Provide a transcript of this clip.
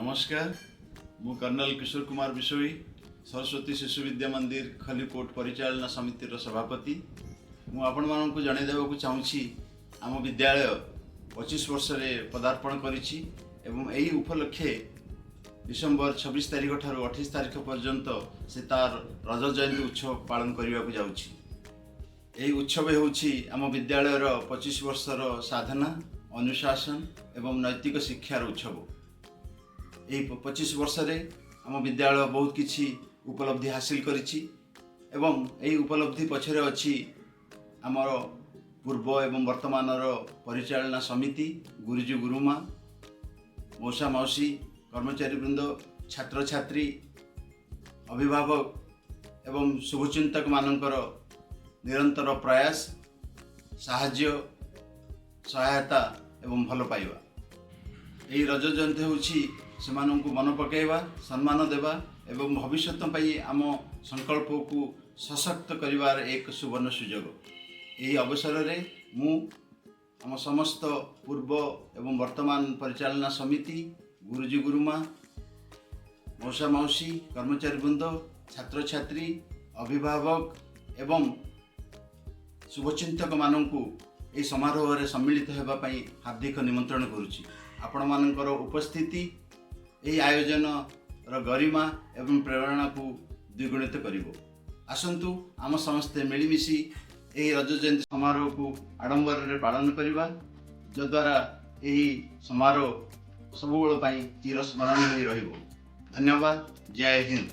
ନମସ୍କାର। ମୁଁ କର୍ଣ୍ଣଲ କିଶୋର କୁମାର ବିଷୋଇ, ସରସ୍ୱତୀ ଶିଶୁ ବିଦ୍ୟା ମନ୍ଦିର, ଖଲିକୋଟ ପରିଚାଳନା ସମିତିର ସଭାପତି। ମୁଁ ଆପଣମାନଙ୍କୁ ଜଣାଇ ଦେବାକୁ ଚାହୁଁଛି, ଆମ ବିଦ୍ୟାଳୟ 25 ବର୍ଷରେ ପଦାର୍ପଣ କରିଛି ଏବଂ ଏହି ଉପଲକ୍ଷେ ଡିସେମ୍ବର 26 ତାରିଖ ଠାରୁ 28 ତାରିଖ ପର୍ଯ୍ୟନ୍ତ ସେ ତାର ରଜ ଜୟନ୍ତୀ ଉତ୍ସବ ପାଳନ କରିବାକୁ ଯାଉଛି। ଏହି ଉତ୍ସବ ହେଉଛି ଆମ ବିଦ୍ୟାଳୟର 25 ବର୍ଷର ସାଧନା, ଅନୁଶାସନ ଏବଂ ନୈତିକ ଶିକ୍ଷାର ଉତ୍ସବ। ଏହି 25 ବର୍ଷରେ ଆମ ବିଦ୍ୟାଳୟ ବହୁତ କିଛି ଉପଲବ୍ଧି ହାସିଲ କରିଛି ଏବଂ ଏହି ଉପଲବ୍ଧି ପଛରେ ଅଛି ଆମର ପୂର୍ବ ଏବଂ ବର୍ତ୍ତମାନର ପରିଚାଳନା ସମିତି, ଗୁରୁଜୀ, ଗୁରୁମା, ମଉସା, ମାଉସୀ, କର୍ମଚାରୀ ବୃନ୍ଦ, ଛାତ୍ରଛାତ୍ରୀ, ଅଭିଭାବକ ଏବଂ ଶୁଭଚିନ୍ତକମାନଙ୍କର ନିରନ୍ତର ପ୍ରୟାସ, ସାହାଯ୍ୟ, ସହାୟତା ଏବଂ ଭଲ ପାଇବା। ଏହି ରଜ ଜୟନ୍ତୀ ହେଉଛି ସେମାନଙ୍କୁ ମନେ ପକାଇବା, ସମ୍ମାନ ଦେବା ଏବଂ ଭବିଷ୍ୟତ ପାଇଁ ଆମ ସଂକଳ୍ପକୁ ସଶକ୍ତ କରିବାର ଏକ ସୁବର୍ଣ୍ଣ ସୁଯୋଗ। ଏହି ଅବସରରେ ମୁଁ ଆମ ସମସ୍ତ ପୂର୍ବ ଏବଂ ବର୍ତ୍ତମାନ ପରିଚାଳନା ସମିତି, ଗୁରୁଜୀ, ଗୁରୁମା, ମଉସା, ମାଉସୀ, କର୍ମଚାରୀ ବୃନ୍ଦ, ଛାତ୍ରଛାତ୍ରୀ, ଅଭିଭାବକ ଏବଂ ଶୁଭଚିନ୍ତକମାନଙ୍କୁ ଏହି ସମାରୋହରେ ସମ୍ମିଳିତ ହେବା ପାଇଁ ହାର୍ଦ୍ଦିକ ନିମନ୍ତ୍ରଣ କରୁଛି। ଆପଣମାନଙ୍କର ଉପସ୍ଥିତି ଏହି ଆୟୋଜନର ଗରିମା ଏବଂ ପ୍ରେରଣାକୁ ଦ୍ୱିଗୁଣିତ କରିବ। ଆସନ୍ତୁ, ଆମ ସମସ୍ତେ ମିଳିମିଶି ଏହି ରଜ ଜୟନ୍ତୀ ସମାରୋହକୁ ଆଡ଼ମ୍ବରରେ ପାଳନ କରିବା, ଯଦ୍ୱାରା ଏହି ସମାରୋହ ସବୁବେଳ ପାଇଁ ଚିରସ୍ମରଣୀୟ ହୋଇ ରହିବ। ଧନ୍ୟବାଦ। ଜୟ ହିନ୍ଦ।